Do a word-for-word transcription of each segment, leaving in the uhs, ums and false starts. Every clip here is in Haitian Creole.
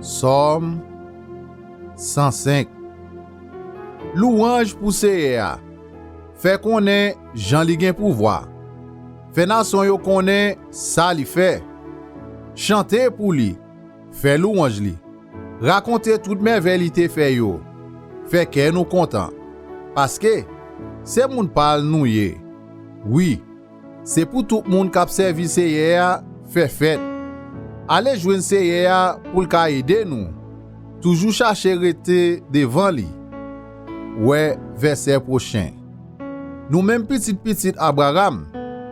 Sòm san senk. Louwanj pou Seyè a. Fè konnen jan li gen pouvwa. Fè nasyon yo konnen sa li fè. Chante pou li, fè louwanj li. Rakonte tout mèvèy li te fè yo. Fè kè nou kontan. Paske se moun pa l nou ye. Wi, se pou tout moun k ap sèvi Seyè a fè fèt. Ale jwenn Seyè a pou l ka ede nou. Toujou chache rete devan li. Wè vèsè pwochen. Nou menm pitit pitit Abraram,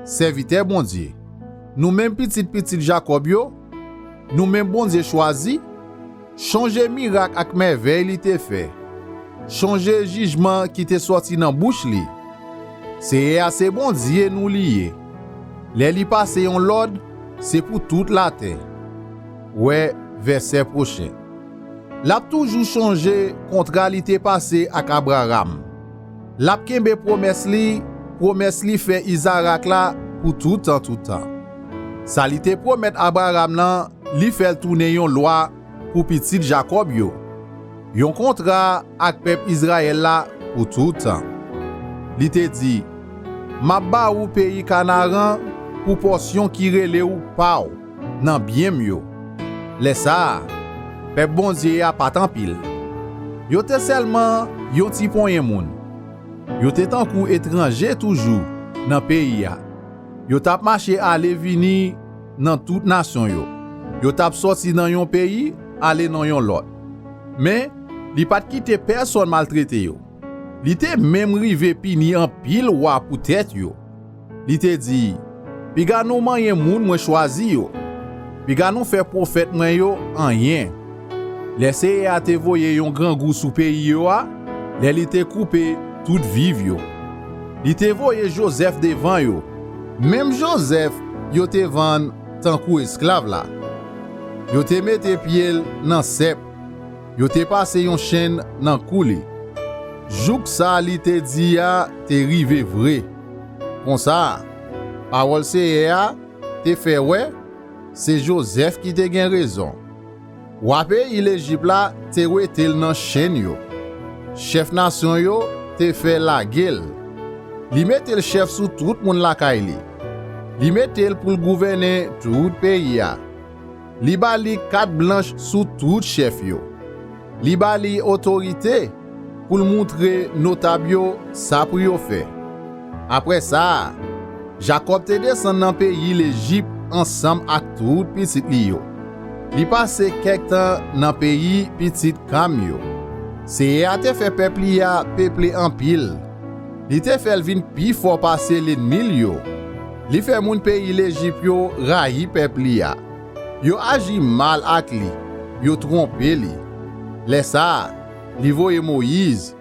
sèvitè Bondye, nou menm pitit pitit Jakòb yo, nou menm Bondye chwazi, chonje mirak ak mèvèy li te fè. Chonje jijman ki te sòti nan bouch li. Seyè a se Bondye nou li ye. Lè li pase yon lòd, se pou tout latè. Wè vèsè pwochen. L ap toujou chonje kontra li te pase ak Abraram. L ap kenbe pwomès li, pwomès li fè Izarak la pou toutan toutan. Sa li te pwomèt Abraram nan, li fè l tounen yon lwa pou pitit Jakòb yo, yon kontra ak pèp Izrayèl la pou toutan. Li te di, "M ap ba ou peyi Kanaran pou pòsyon ki rele ou pa w nan byen m yo." Lè sa a, pèp Bondye a pa t anpil. Yo te sèlman yon ti ponyen moun. Yo te tankou etranje toujou nan peyi a. Yo t ap mache ale vini nan tout nasyon yo. Yo t ap sòti nan yon peyi, ale nan yon lòt. Men, li pa t kite pèsonn maltrete yo. Li te menm rive pini anpil wa poutèt yo. Li te di, "Piga nou manyen moun mwen chwazi yo. Piga nou fè pwofèt mwen yo anyen." Lè Seyè a te voye yon grangou sou peyi yo a, lè li te koupe tout viv yo. Li te voye Jozèf devan yo, menm Jozèf yo te vann tankou esklav la. Yo te mete pye l nan sèp, yo te pase yon chenn nan kou li, jouk sa li te di a te rive vre. Konsa, pawòl Seyè a te fè wè, se Jozèf ki te gen rezon. Wa peyi Lejip la te wete l nan chenn yo. Chèf nasyon yo te fè lage l. Li mete l chèf sou tout moun lakay li. Li mete l pou l gouvène tout peyi a. Li ba li kat blanch sou tout chèf yo. Li ba li otorite pou l moutre notab yo sa pou yo fè. Apre sa, Jakòb te desann nan peyi Lejip ansanm ak tout pitit li yo. Li pase kèk tan nan peyi pitit Kam yo. Seyè a te fè pèp li a peple anpil. Li te fè l vin pi fò pase lènmi l yo. Li fè moun peyi Lejip yo rayi pèp li a. Yo aji mal ak li, yo twonpe li. Lè sa a, li voye Moyiz,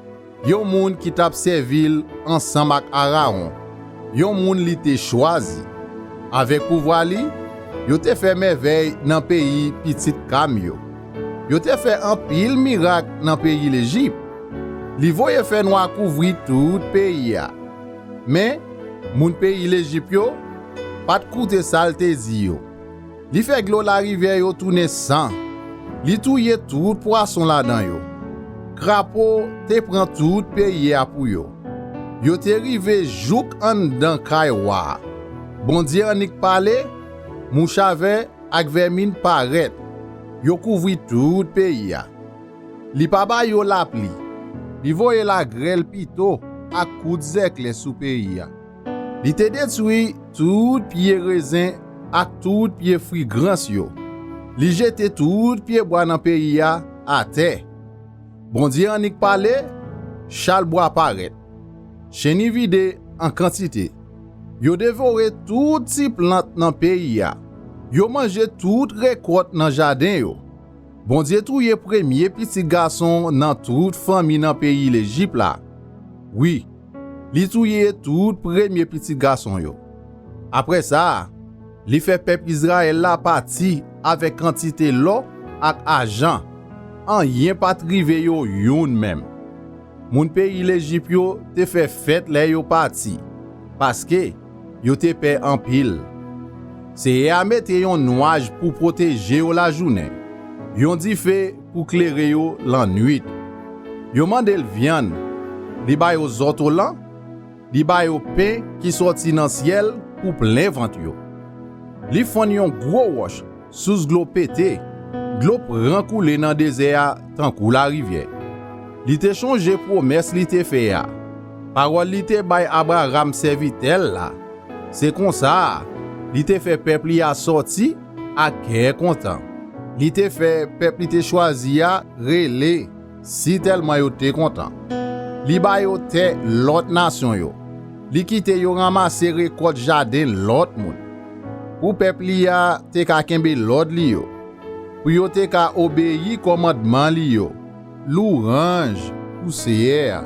yon moun ki t ap sèvi l ansanm ak Arawon, yon moun li te chwazi. Avèk pouvwa li, yo te fè mèvèy nan peyi pitit Kam yo. Yo te fè anpil mirak nan peyi Lejip. Li voye fènwa kouvri tout peyi a. Men, moun peyi Lejip yo pa t koute sa l te di yo. Li fè dlo larivyè yo tounen san. Li touye tout pwason ladan yo. Krapo te pran tout peyi a pou yo. Yo te rive jouk anndan kay wa a. Bondye annik pale, mouch a vè ak vèmin parèt. Yo kouvri tout peyi a. Li pa ba yo lapli. Li voye lagrèl pito ak kout zèklè sou peyi a. Li te detwi tout pye rezen ak tout pye frigrans yo. Li jete tout pyebwa nan peyi a atè. Bondye annik pale, chalbwa parèt. Chenn vide an kantite. Yo devore tout ti plant nan peyi a. Yo manje tout rekòt nan jaden yo. Bondye touye premye pitit gason nan tout fanmi nan peyi Lejip la. Wi, li touye tout premye pitit gason yo. Apre sa, li fè pèp Izrayèl la pati avèk kantite lò ak ajan. Anyen pa t rive yo youn menm. Moun peyi Lejip yo te fè fèt lè yo pati, paske yo te pè anpil. Seyè a mete yon nwaj pou pwoteje yo lajounen. yon dife pou klere yo lannwit. Yo mande l vyann, li ba yo zòtolan, li ba yo pen ki sòti nan syèl pou plen vant yo. Li fann yon gwo wòch, sous dlo pete, dlo pran koule nan dezè a tankou larivyè. Li te chonje pwomès li te fè a, pawòl li te bay Abraram sèvitè l la. Se konsa, li te fè pèp li a sòti ak kè kontan. Li te fè pèp li te chwazi a rele, sitèlman yo te kontan. Li ba yo tè lòt nasyon yo. Li kite yo ranmase rekòt jaden lòt moun. Pou pèp li a te ka kenbe lòd li yo, pou yo te ka obeyi kòmandman li yo. Louwanj pou Seyè a.